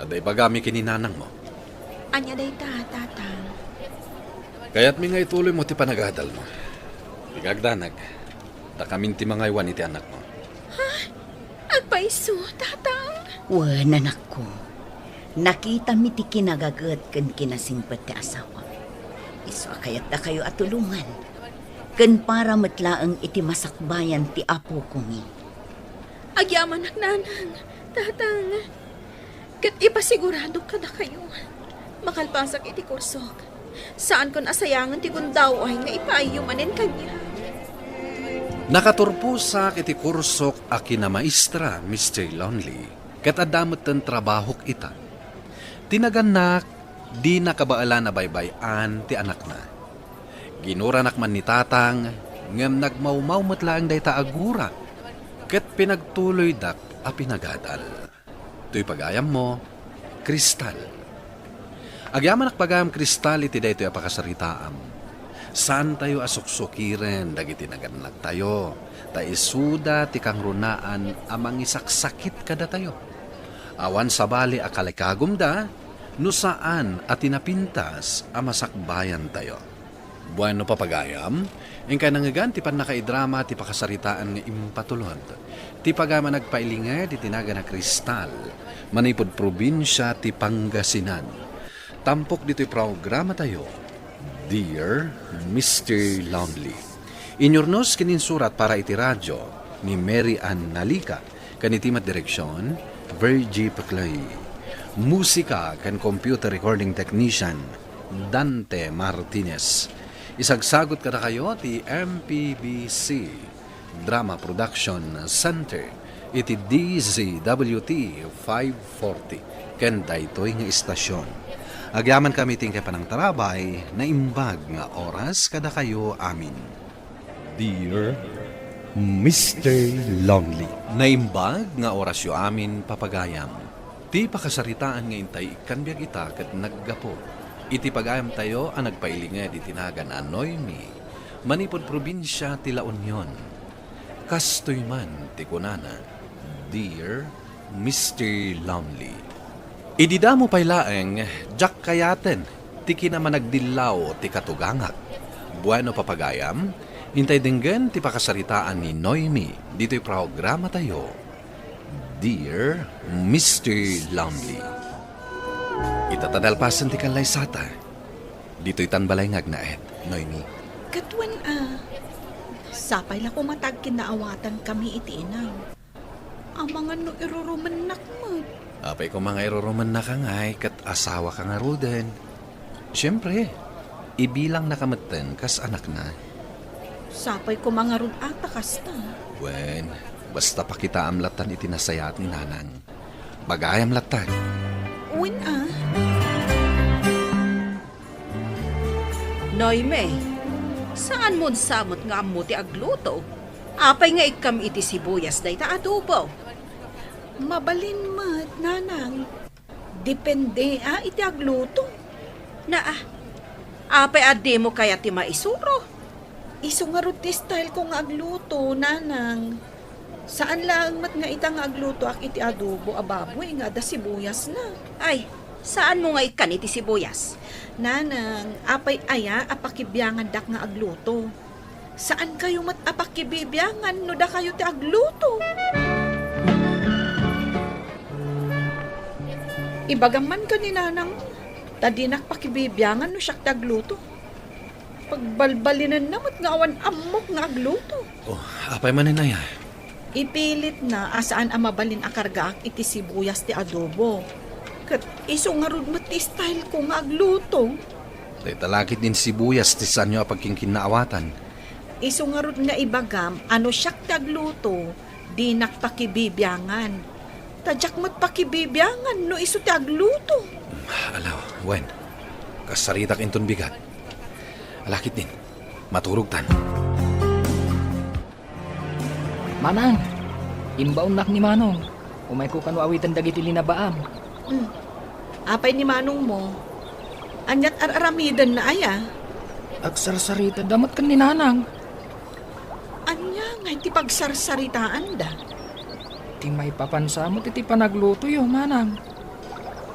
adda ibagami ken ni nanangmo. Ania dayta, Tatang? Kayatmi nga ituloymo ti panagadalmo. Igagdanag, dakamin ti mangaywan iti anakmo. Ha? Agpayso, Tatang? Wen, anakko. Nakitami ti kinagaget ken kinasingpet ti asawam. Isu a kayatdakayo a tulongan. Ken para met laeng iti masakbayan ti apokon. Agyamanak, Nanang, Tatang. Ket ipasiguradok kadakayo, makalpasak iti kursok, saankon a sayangen ti gundaway nga ipaayyo manen kaniak. Nakaturposak iti kursok a kinamaestra, Mister Lonely, ket adda metten trabahok ita. Ti nagannak, dina kabaelan a baybay-an ti anakna. Ginuranak man ni Tatang, ngem nagmawmaw met laeng dayta a gura, ket pinagtuloydak a pinagadal. Toy pagayammo, Cristal. Agyamanak pagayam, Cristal, iti daytoy a pakasaritaam. Saantayo a suksukiren dagiti nagannaktayo, ta isuda ti kangrunaan a mangisaksakit kadatayo. Awan sabali a kalikagumda no saan a ti napintas a masakbayantayo. Bueno, papagayam, inkay nangngegan ti pannakaidrama ti pakasaritaan nga impatulod. Ti pagayam a nagpailinged iti nagan a Cristal, manipud probinsia ti Pangasinan. Tampok ditoy programatayo, Dear Mister Lonely. Inyurnos ken insurat para iti radyo ni Mary Ann Nalica, ken iti met direksion, Virgie Peclay. Musika ken computer recording technician, Dante Martinez. Isagsagut kadakayo ti M P B C Drama Production Center iti D Z W T five forty ken daytoy nga istasion. Agyamankami ti inkay panangtarabay, naimbag nga oras kadakayo amin. Dear Mister Lonely. Naimbag nga orasyo amin, papagayam. Ti pakasaritaan nga intay ikkan biag ita ket naggapu iti pagayamtayo a nagpailinged iti nagan a Noemi, manipud probinsia ti La Union. Kastoy man ti kunana, Dear Mister Lonely. Idi damo pay laeng, diak kayaten ti kinamanagdillaw ti katugangak. Bueno, papagayam, intay denggen ti pakasaritaan ni Noemi ditoy programatayo, Dear Mister Lonely. Ita ta nalpasen ti kallaysata. Ditoy tan balay nga agnaed, Noemi. Ket wen a, sapay la koma ta agkinnaawatankami iti inam. Amangan no irurumennak met. Apay koma nga irurumennaka ngay ket asawaka ngaruden. Siempre, ibilangnaka metten kas anakna. Sapay koma ngarud a ta kasta. Wen, basta pakitaam lattan iti nasayaat ni Nanang. Bagayam lattan. Wen a. Noemi, saanmon sa met nga ammo ti agluto? Apay nga ikkam iti sibuyas dayta adobo? Mabalin met, Nanang. Depende a iti agluto. Naa, apay a dimo kayat ti maisuro? Isu ngarud ti style ko nga agluto, Nanang. Saan laeng met nga ita nga aglutoak iti adobo a baboy nga adda sibuyasna. Ay, saanmo nga ikkan iti sibuyas? Nanang, apay aya a pakibiangandak nga agluto? Saankayo met a pakibibiangan no dakayo ti agluto? Ibagam man ken ni Nanang, ta dinak pakibibiangan no siak ti agluto. Pagbalbalinenna met nga awan ammok nga agluto. Oh, apay manen aya? Ipilitna a saan a mabalin a kargaak iti sibuyas ti adobo. Ket isu ngarud met ti style ko nga agluto. Dayta la ketdin sibuyas ti saanyo a pagkinkinnaawatan. Isu ngarud nga ibagam a no siak ti agluto, dinak pakibibiangan. Ta diak met pakibibiangan no isu ti agluto. Alaw, wen, kasaritak inton bigat. Ala ketdin, maturogtan. Manang, imbaonnak ni Manong. Umayko kano awiten dagiti linabaam. Hmm. Apay ni Manongmo? Aniat ar-aramidenna aya? Agsarsaritad met ken ni Nanang. Ania ngay ti pagsarsaritaanda? Ti maipapan sa met iti panaglutoyo, Manang.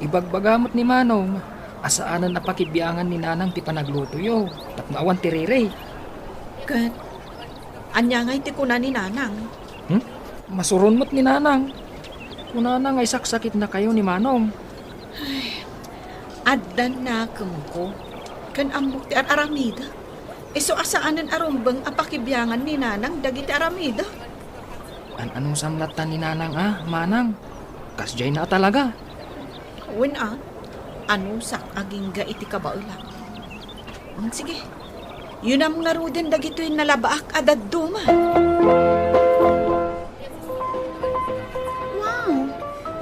Ibagbaga met ni Manong a saanen a pakibiangan ni Nanang ti panaglutoyo tapno awan ti riri. Ket ania ngay ti kuna ni Nanang? Hmm? Masuron met ni Nanang. Kunana nga isaksakitnakayo ni Manong. Ay, adda nakemko ken ammok ti ar-aramidek. Isu a saanen a rumbeng a pakibiangan ni Nanang dagiti aramidek. An-anusam latta ni Nanang a, Manang? Kasdiayna a talaga. Wen a, anusak agingga iti kabaelak. Mm, sige. Yunam ngaruden dagitoy nalabaak a dadduma. Wow!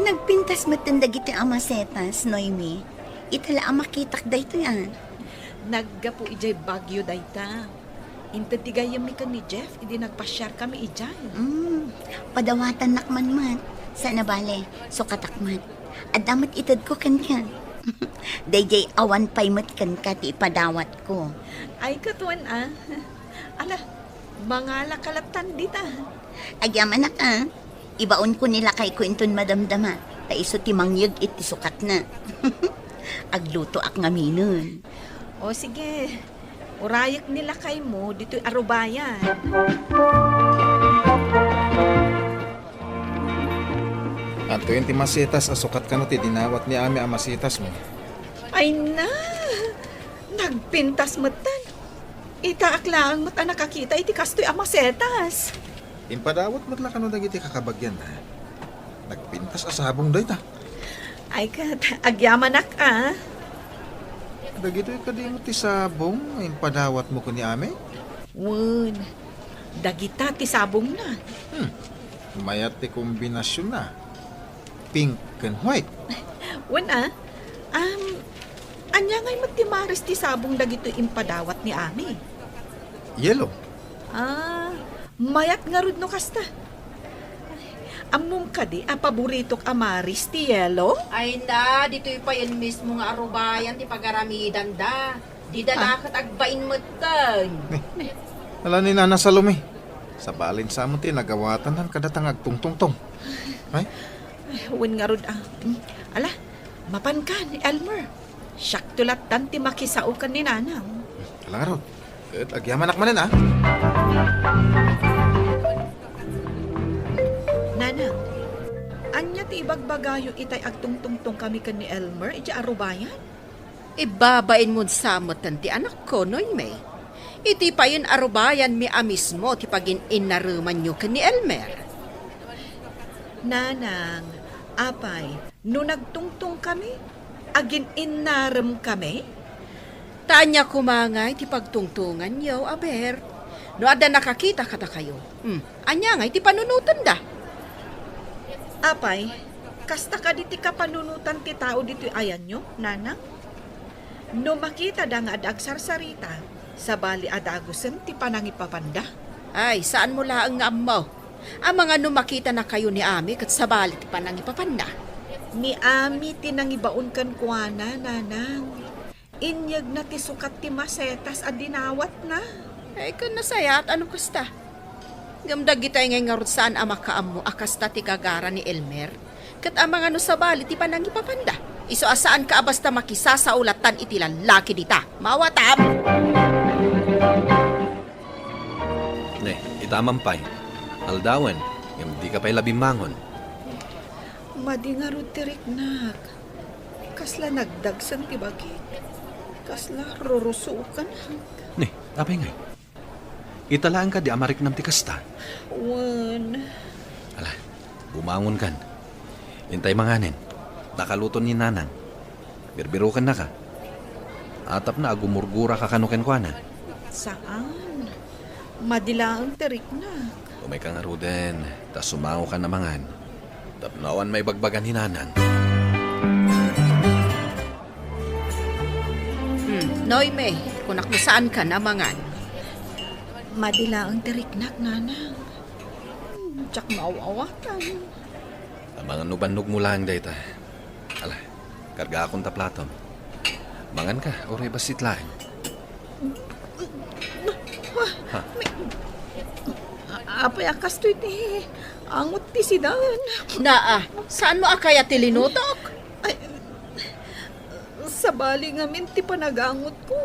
Nagpintas metten dagitoy a masetas, Noemi. Ita la a makitak daytoy, a. Naggapu idiay Baguio dayta. Inted ti gayyemmi ken ni Jeff idi nagpasiarkami idiay. Mm, padawatannak man met. Saan a bale, sukatak met. Adda met itedko kenka. Daydiay awan pay met kenka ti ipadawatko. Ay, ket wen a. Ala, mangalaka lattan dita. Agyamanak a. Ibaonko ni lakayko inton madamdama, ta isu ti mangyeg iti sukatna. Aglutoak ngaminen. O sige, urayek ni lakaymo ditoy arubayan. Adtoyen ti masetas a sukat kano ti dinawat ni Ami a masetasmo. Ay na! Nagpintas metten. Itaak laeng met a nakakita iti kastoy a masetas. Impadawat met la kano dagiti kakabagianna. Nagpintas a sabong dayta. Ay ket, agyamanak a. Dagitoy kadi met ti sabong nga impadawatmo ken ni Ami? Wen, dagita ti sabongna. Hmm. Mayat ti kombinasionna. Pink ken white. Wen a. Um, ania ngay met ti maris ti sabong dagitoy impadawat ni Ami? Yellow. Ah, mayat ngarud no kasta. Ammom kadi a paboritok a maris ti yellow? Ay na, ditoy payen mismo nga arubayan ti pagaramidanda. Dida la ket agbain metten. Ni, ala ni Nana Salome. Sabalin sa met ti nagawatan kadata nga agtungtungtong. Ay? Ay, wen ngarud a. Mm. Ala, mapanka ni Elmer. Siakto lattan ti makisao ken ni Nanang. Ala ngarud. Ket agyamanak manen a. Nanang, ania ti ibagbagayo itay agtungtungtongkami ken ni Elmer idiay arubayan? Ibabainmon sa metten ti anakko, Noemi. Iti payen arubayanmi a mismo ti pagin-innaremanyo ken ni Elmer. Nanang, apay, no nagtungtongkami, agin-innaremkami? Ta ania koma ngay ti pagtungtonganyo, aber? No adda nakakita kadakayo, hmm, ania ngay ti panunotenda? Apay, kasta kadi ti kapanunotan ti tao ditoy ayanyo, Nanang? No makitada nga adda agsarsarita, sabali a dagusen ti panangipapanda? Ay, saanmo laeng nga ammo. Amangan no makitanakayo ni Ami ket sabali ti panangipapanna. Ni Ami ti nangibaon kenkuana, Nanang. Inyegna ti sukat ti masetas a dinawatna. Ay, ken nasayaat a no kasta. Ngem dagitay ngay ngarud saan a makaammo a kasta ti gagara ni Elmer. Ket amangan no sabali ti panangipapanda. Isu a saanka a basta makisasao lattan iti lallaki dita. Mawatam! Ne, ita man pay. Aldawen, ngem dika pay la bimmangon. Madi ngarud ti riknak. Kasla nagdagsen ti bagik. Kasla rurusukan. Ne, apay ngay? Ita laeng kadi a mariknam ti kasta? Wen. Ala, bumangonkan. Intay manganen. Nakaluto ni Nanang. Birbirokennaka. Tapno agumurguraka kano kenkuana. Saan. Madi laeng ti riknak. Umayka ngaruden, ta sumangokan a mangan. Tapno awan maibagbaga ni Nanang. Hmm, Noemi, kunak no saankan a mangan. Madi laeng ti riknak, Nanang. Hmm, diak maaw-awatan. Amangan no bannogmo laeng dayta. Ala, kargaakon ta platom. Manganka, uray bassit laeng. Ha? Apay a kastoy ti angot ti sidan? Naa, saanmo a kayat ti linutok? Ay, sabali ngamin ti panagangotko.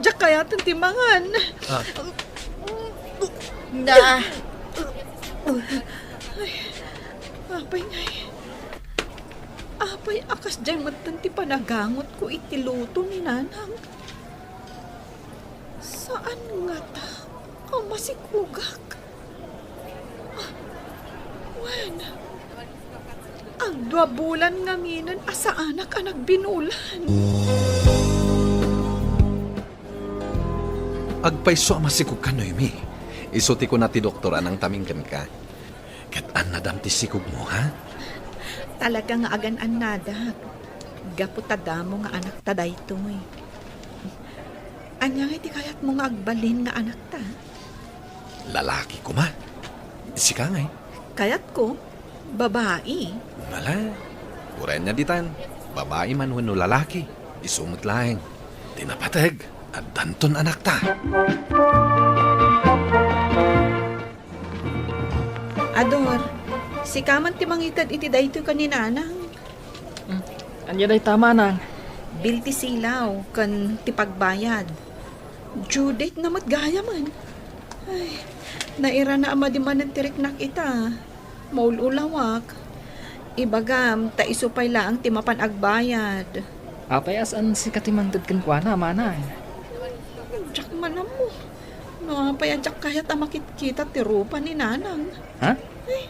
Diak kayaten ti mangan. Ah. Naa. Ay, apay ngay. Apay a kasdiay metten ti panagangotko iti luto ni Nanang? Saan ngata a masikogak? Ah, wen, agdua bulan ngaminen a saanak a nagbinulan. Agpayso a masikogka, Noemi. Isu ti kuna ti doktor a nangtaming kenka. Ket annadam ti sikogmo, ha? Talaga nga agan-annadak. Gapu ta damo nga anakta daytoy. Ania ngay ti kayatmo nga agbalin nga anakta? Lalaki koma. Sika ngay? Kayatko, babai. Ala, uray ania ditan, babai man wenno lalaki, isu met laeng. Ti napateg, addanton anakta. Ador, sika man ti mangited iti daytoy ken ni Nanang. Hmm. Ania dayta, Manang? Bill ti silaw ken ti pagbayad. Due date na met gayamen. Ay, nairana a madi manen ti riknak ita. Maul-ulawak. Ibagam, ta isu pay laeng ti mapan agbayad. Apay a saan sika ti mangted kenkuana, Manang? Diak man ammo. No apay a diak kayat a makitkita ti rupa ni Nanang. Ha? Ay,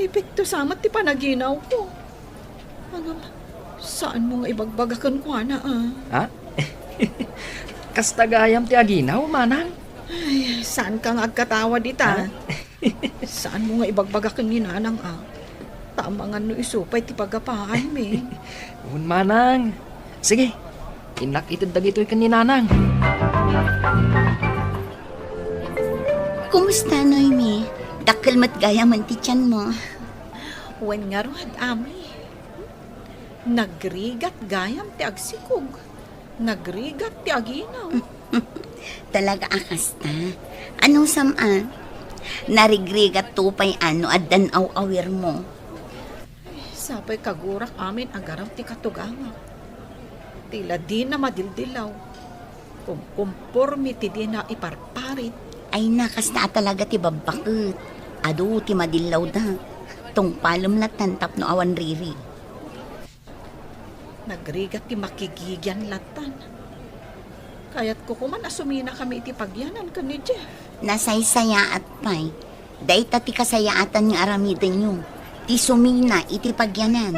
epekto sa met ti panaginawko. Ngem, saanmo nga ibagbaga kenkuana, a? Ha? Kasta gayam ti aginaw, Manang? Ay, saanka nga agkatawa dita? Ha? Saanmo nga ibagbaga ken ni Nanang, a? Ta amangan no isu pay ti pagapaanmi. Wen, Manang. Sige, innak ited dagitoy ken ni Nanang. Kumusta, Noemi? Dakkel met gayamen ti tianmo. Wen ngarud, Ami. Nagrigat gayam ti agsikog. Nagrigat ti aginaw. Talaga a kasta? Anusam a? Narigrigatto pay a no addan aw-awirmo. Sapay kagurak amin a garaw ti katugangak. Tila dina madildilaw. Kumkumpormi ti dina iparparit. Ay na, kasta a talaga ti babbaket. Adu ti madillawda. Tungpalem lattan tapno awan riri. Nagrigat ti makigigian lattan. Kayatko koman a suminakami iti pagyanan ken ni Jeff. Nasaysayaat pay. Dayta ti kasayaatan nga aramidenyo, ti sumina iti pagyanan.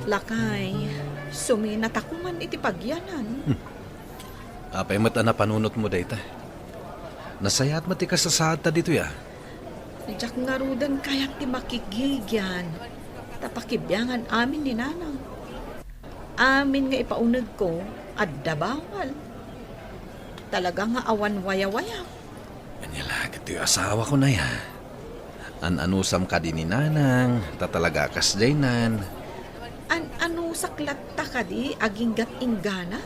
Lakay, suminata koman iti pagyanan. Hmm. Apay met a napanunotmo dayta? Nasayaat met ti kasasaadta ditoy, a? Diak ngaruden kayat ti makigigian, ta pakibiangan amin ni Nanang. Amin nga ipaunegko, adda bawal. Talaga nga awan wayawaya. Ania la ket ti asawako, nay, a? An-anusam kadi ni Nanang, ta talaga a kasdiaynan. An-anusak latta kadi aginggat inggana?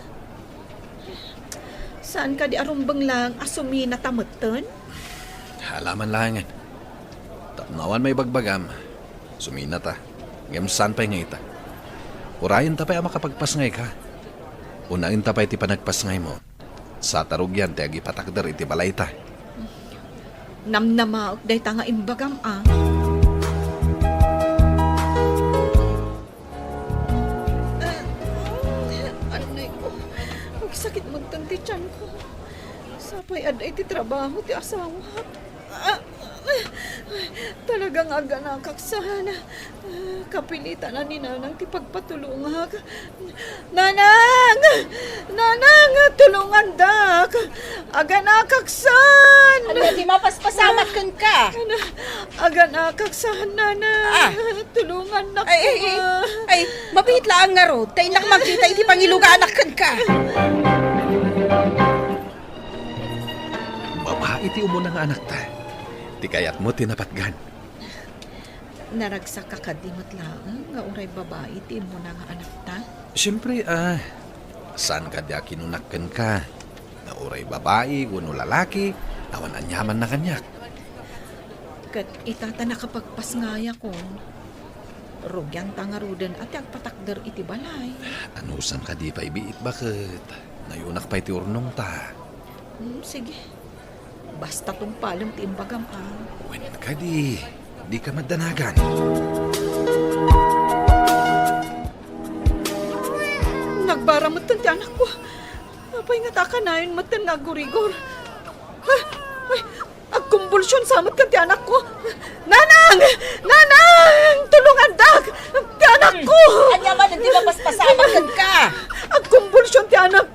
Saan kadi a rumbeng laeng a suminata metten? Ala man laengen. Tapno awan maibagbagam, suminata. Ngem saan pay nga ita? Urayenta pay a makapagpasngayka. Unaenta pay ti panagpasngaymo. Sa ta rugian ti agipatakder iti balayta. Namnamaek dayta nga imbagam, a. Anay ko, agsakit metten ti tianko. Sapay adda iti trabaho ti asawak. Ah, talaga nga aganakak saan. Ah, kapilitan a ni Nanang ti pagpatulongak. Nanang! Nanang, tulongandak! Aganakak saan! Ania ti mapaspasamak kenka? Ana, aganakak saan, Nanang. Ah. Tulongannak. Ay, ay, ay, koma. Ay, mabiit laeng ngarud, ta innak makita iti pangiluganak kenka. Babai ti umuna nga anakta. Ti kayatmo ti napatgan. Naragsakka kadi met laeng nga uray babai ti immuna nga anakta? Siempre, a, saan kadi a kinunak kenka nga uray babai wenno lalaki, awan aniamanna kaniak. Ket ita ta nakapagpasngayakon, rugianta ngaruden a ti agpatakder iti balay. Anusam kadi pay biit baket? Nayunak pay ti urnongta. Hmm, sige. Basta tungpalem ti imbagam, a. Wen kadi, dika maddanagan. Nagbara metten ti anakko. Apay ngata a kanayon metten nga aggurigor? Ay, ay, agkumbulsion sa met ken ti anakko. Nanang! Nanang! Tulongandak! Ti anakko! Ania man ti mapaspasamak kenka? Agkumbulsion ti anak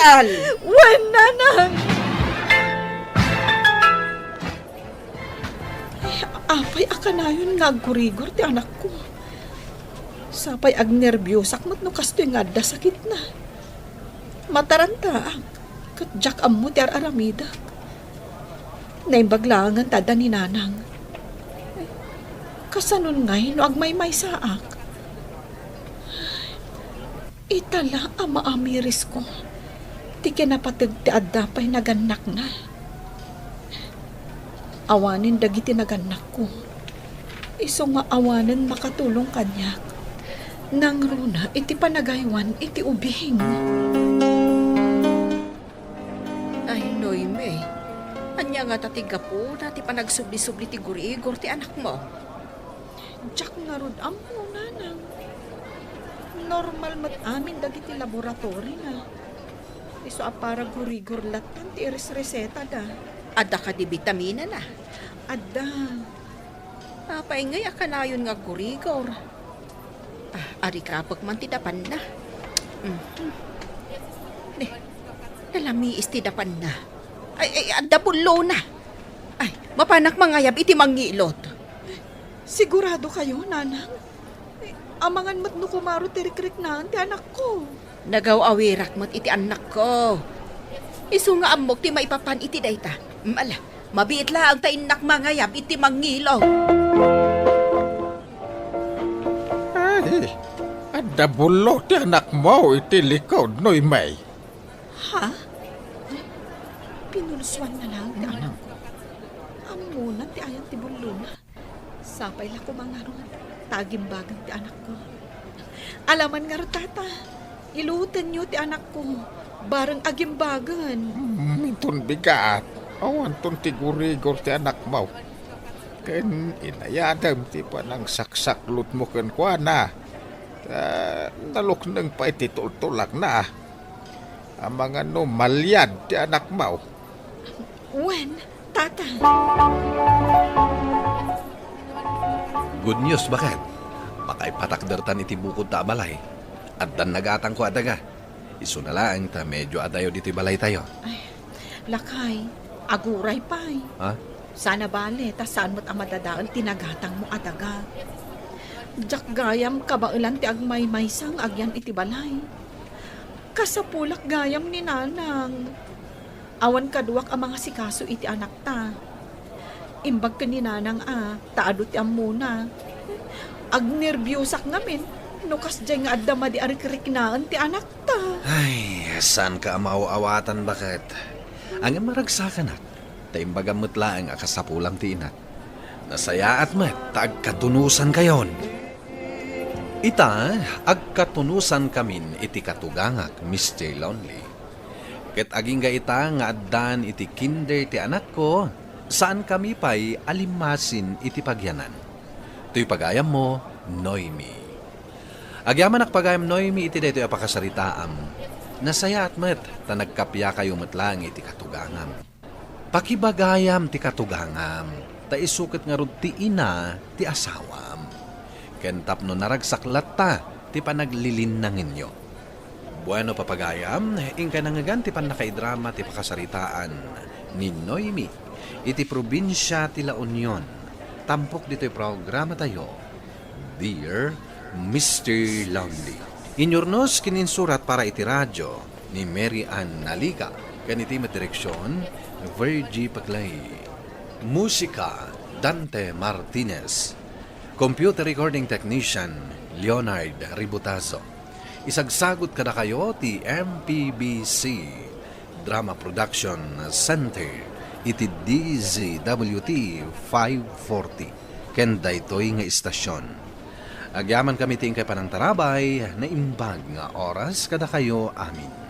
Al! Wen, nanang! Ay, apay a kanayon nga aggurigor ti anakko? Sapay agnerbiosak met no kastoy nga adda sakitna. Matarantaak, ket diak ammo ti ar-aramidek. Naimbag laengen ta adda ni nanang. Kasanon ngay no agmaymaysaak? Ita la a maamirisko ti kinapateg ti adda pay nagannakna. Awanen dagiti nagannakko, isu nga awanen makatulong kaniak. Nangruna iti panagaywan iti ubing. Ay, Noemi, ania ngata ti gapuna ti panagsubli-subli ti gurigor ti anakmo? Diak ngarud ammo, nanang. Normal met amin dagiti laboratoryna. Isu a para gurigor lattan ti iresresetada. Adda kadi bitaminana? Adda. Apay ngay a kanayon nga aggurigor? Ah, arikapek man ti dapanna. Mhm. Ne, nalamiis ti dapanna. Ay, ay, adda bullona. Ay, mapanak mangayab iti mangilot. Sigurado kayo, nanang? Eh, amangan met no kumaro ti rikriknaan ti anakko. Nagaw-awirak met iti annakko. Isu nga ammok ti maipapan iti dayta. Mm, ala, mabiit laeng ta innak mangayab iti mangilot. Ay, adda bullo ti anakmo iti likod, Noemi. Ha? Pinulsuan na lang ti anakko. Ammona ti ayan ti bullona. Sapay la koma ngarud ta agimbagen ti anakko. Alaman ngarud, tata, ilutenyo ti anakko. Bareng agimbagen. Mm, inton bigat, awanton ti gurigor ti anakmo. Ken inayadem ti panangsaksaklutmo kenkuana. Ta nalukneng pay ti tultulakna. Amangan no maliad ti anakmo. Wen, tata. Good news, baket. Makaipatakdertan iti bukod ta a balay. Addan nagatangko a daga. Isuna laeng ta medyo adayo ditoy balaytayo. Ay, lakay, aguray pay. Ha? Sana bale, ta saan met a madadael ti nagatangmo a daga. Diak gayam kabaelan ti agmaymaysa nga agyan iti balay. Kasapulak gayam ni nanang. Awan kaduak a mangasikaso iti anakta. Imbag ken ni nanang a, ta adu ti ammona. Agnerbiosak ngamin no kasdiay nga adda madi a rikriknaen ti anakta. Ay, saanka a maaw-awatan, baket. Ngem maragsakanak, ta imbagam met laeng a kasapulam ti inak. Nasayaat met ta agkatunosankayon. Ita, agkatunosankamin iti katugangak, Mister Lonely. Ket agingga ita nga addan iti kinder ti anakko, saankami pay a limmasin iti pagyanan. Toy pagayammo, Noemi. Agyamanak pagayam, Noemi, iti daytoy a pakasaritaam. Nasayaat met ta nagkapiakayo met laeng iti katugangam. Pakibagayam ti katugangam, ta isu ket ngarud ti ina ti asawam. Ken tapno naragsak latta ti panaglilinnangenyo. Bueno, papagayam, inkay nangngegan ti pannakaidrama ti pakasaritaan ni Noemi iti probinsia ti La Union, tampok ditoy programatayo, Dear Mister Lonely. Inyurnos ken insurat para iti radio ni Mary Ann Naliga, ken iti met direksion, Virgie Paclay. Musika, Dante Martinez. Computer recording technician, Leonard Ributazo. Isagsagut kadakayo ti M P B C Drama Production Center iti D Z W T five forty ken daytoy nga istasyon. Agyamankami ti inkay panangtarabay, naimbag nga oras kadakayo amin.